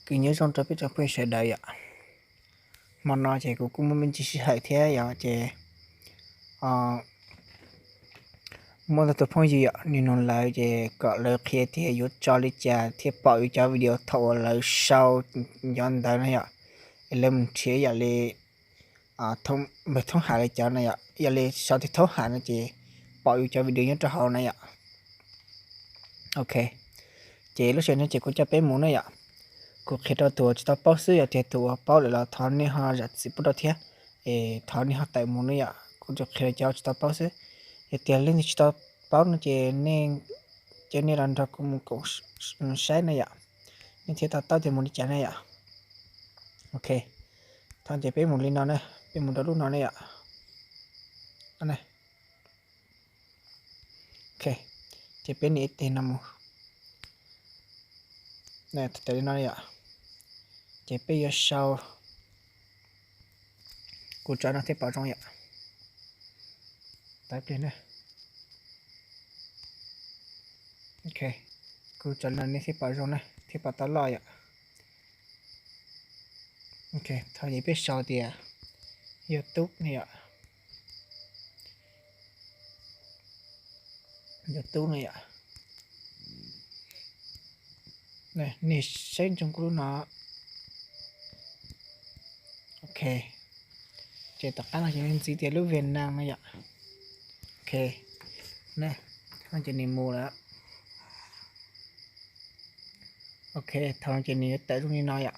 Kuv nyob zoo rau peb tsoom phooj ywg sawv daws yom. Hmo no ces kuv kuj muaj me ntsis sij hawm thiab yom, ces muaj ntau tus phooj ywg yom, nws nug lawv ces kom lawv qhia tias yuav tso li cas thiaj pom yus cov video thaum uas lawv sau ncov ntawd na yom. Es lawv mus nrhiav yam li npawg Thoob Ham lawv cov na yom, yog li sau tias Thoob Ham no ces pom yus cov video nyob rau hauv na yom. Ok, ces lub sij hawm no ces kuv coj peb mus na yom. Kuv qhia rau tus uas tsis tau paub xwb, yog tias tus uas paub lawm los thov nej ho zam txim pub rau thiab, es thov nej ho tawm mus na yom. Kuv tsuas qhia rau cov tsis tau paub xwb. Yog tias leej twg tsis tau paub no ces nej, ces nej los nrog kuv mus koom saib na yom, nej thiaj tau taub tias mus li cas na yom. Ok, thov ces peb mus li no na, peb mus rau lub no na yom. Ok, ces peb nias ib teg no mus, li no yom. Ces peb yuav sau, kuv tso no thiaj pom zoo yom. Tab pliag na. Ok, kuv tso no nej thiaj pom zoo na, thiaj pom tau loj yom. Ok, thov ces peb sau tias YouTube ne yom. YouTube ne yom. Nej saib ntsoov kuv lub no. Ok, ces tom qab no ces ntxiv tias lub Vietnam na yom. Ok, no ces nws mus lawm. Ok, thaum no ces nws yuav tawm zoo li no yom.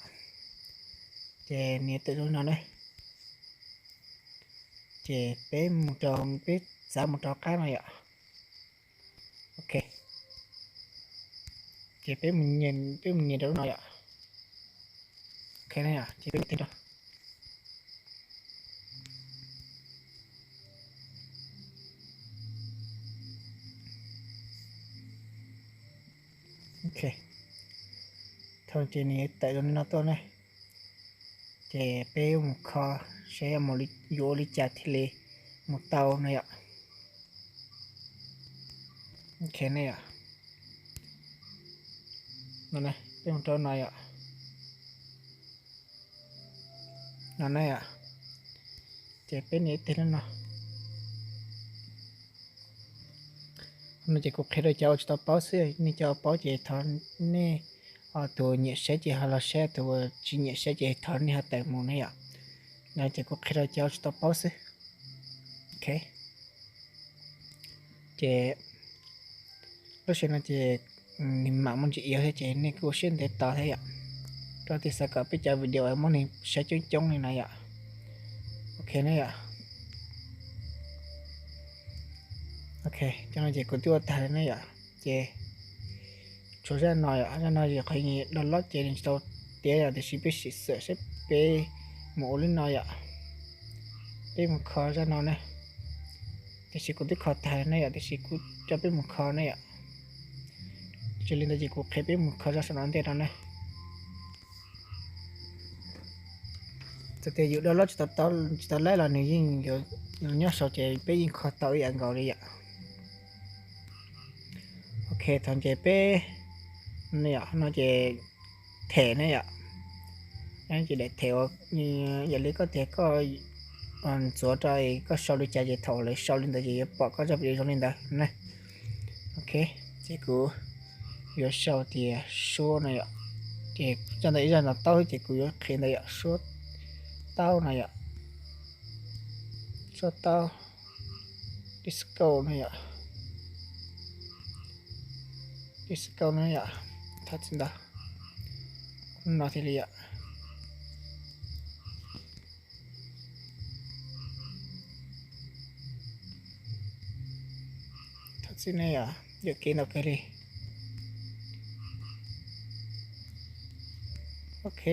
Ces nws yuav tawm zoo li no na. Ces peb mus rau, peb txav mus rau qab no yom. Ok, ces peb mus, peb mus nias rau lub no yom. Ok, ces peb mus teg rau. Ok, thaum ces nws tawm zoo li no tuaj ne, ces peb mus kho saib yuav ua li cas thiaj li mus tau no yom. Ok ne yom, peb mus rau no yom, no na yom, ces peb nias ib teg no no. No ces kuv qhia rau cov uas tsis tau paub xwb, nej cov uas paub ces thov nej, tus nyiam saib ces ho los saib, tus uas tsis nyiam saib ces thov nej ho tawm mus na yom. No ces kuv qhia rau cov uas tsis tau paub xwb. Ok, ces lub sij hawm no ces nws mam muaj ntsis iav thiab ces nej kuj ua siab ntev tos thiab yom. Rau tias xav kom peb cov video muab nws saib coob coob li na yom. Ok ne yom. Ok, cov no ces kuv twb ua tag li ne yom. Ces tshuav zaj no yom, zaj no yog qhov download ces nws tsis tau tiav yom, tiam sis peb sim xyuas saib peb mus ua li no yom. Peb mus kho zaj no ne, tiam sis kuv twb kho tag li ne yom, tiam sis kuv coj peb mus kho ne yom. Ces li ntawd ces kuv qhia peb mus kho zaj saum no ntej no ne. Txawm tias yus download tsis tau laib los nws yeej yuav nyob saud ces peb yeej kho tau ib yam nkaus li yom. Ok, thaum ces peb, no ces them ne yom. Ces daim them uas yam li koj tias koj ntxuav rau koj sau li cas ces thaum lawv sau li ntawd ces yuav pom koj zaj video zoo li ntawd ne. Ok, ces kuv yuav sau tias suab no yom. Ces zaj ntawd ib zaj no taub ces kuv yuav qhia ntawd yom, suab taub no yom. Suab taub, disco no yom. Disco no yom. Thov txim ntau, no thiaj li yom. Thov txim ne yom, yuam kev ntau kawg li. Ok.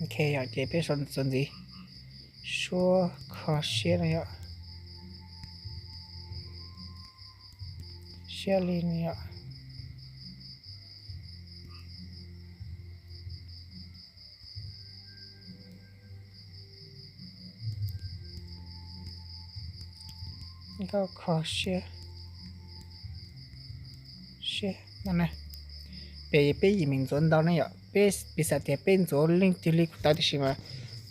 Ok, yog ces peb sau txuas ntxiv, suab kho siab no yom, siab li no yom. Nkauj kho siab, siab no ne. Peb, peb yim meem ntxuav ntau ne yom. Peb piv xam tias peb ntxuav leej twg li kuj tau, tiam sis mas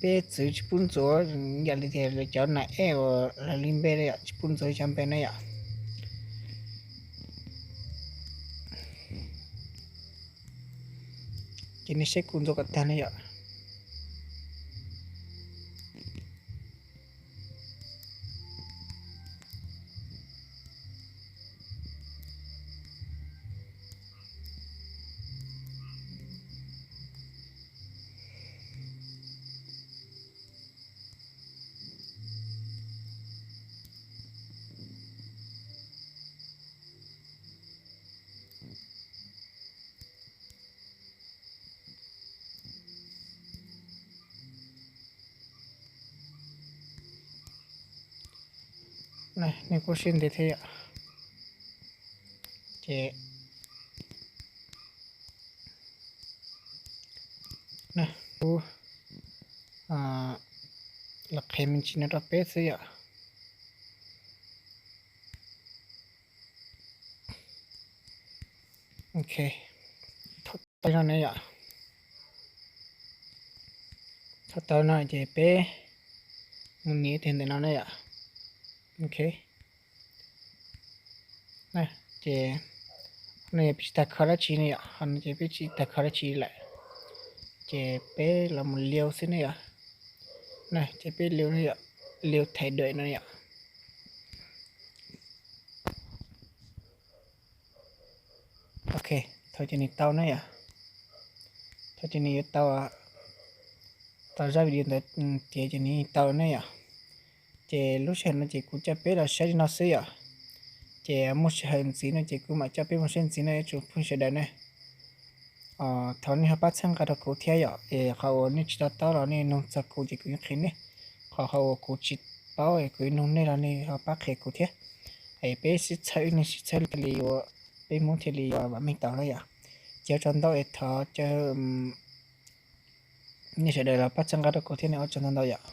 peb txwv tsis pub ntxuav, yam li tias cov nas ej uas lawv li npe ne yom, tsis pub ntxuav cov npe ne yom. Ces nej saib kuv ntxuav kom tag ne yom. Nej kuj siab ntev thiab yom. Ces kuv los qhia me ntsis no rau peb xwb yom. Ok, thaum tau no ne yom, thaum tau no ces peb mus nias tig ntawm no ne yom. Ok, ces no yog peb tsis tau kho dab tsi ne yom, ho no ces peb tsis tau kho dab tsi lawm, ces peb los mus liu xwb ne yom. Ces peb liu ne yom, liu thaij duam no yom. Ok, thaum ces nws tau ne yom, thaum ces nws yuav tau, tau zaj video ntawd tiav ces nws tau ne yom. Ces lub sij hawm no ces kuv coj peb los saib li no xwb yom. Ces muaj sij hawm ntxiv no ces kuv mam coj peb mus saib ntxiv no ib tsoom phooj ywg sawv daws ne. Thov nej ho pab txhawb nqa rau kuv thiab yom, es qhov uas nej tsis to taub los nej nug txog kuv ces kuv yeej qhia nej. Qhov, qhov uas kuv tsis paub es kuv nug nej los nej ho pab qhia kuv thiab. Es peb sib txhawb, nej sib txhawb thiaj li yuav, peb Hmoob thiaj li yuav vam meej tau na yom. Ces ua tsaug ntau es thov caw nej sawv daws los pab txhawb nqa rau kuv thiab ne, ua tsaug ntau ntau yom.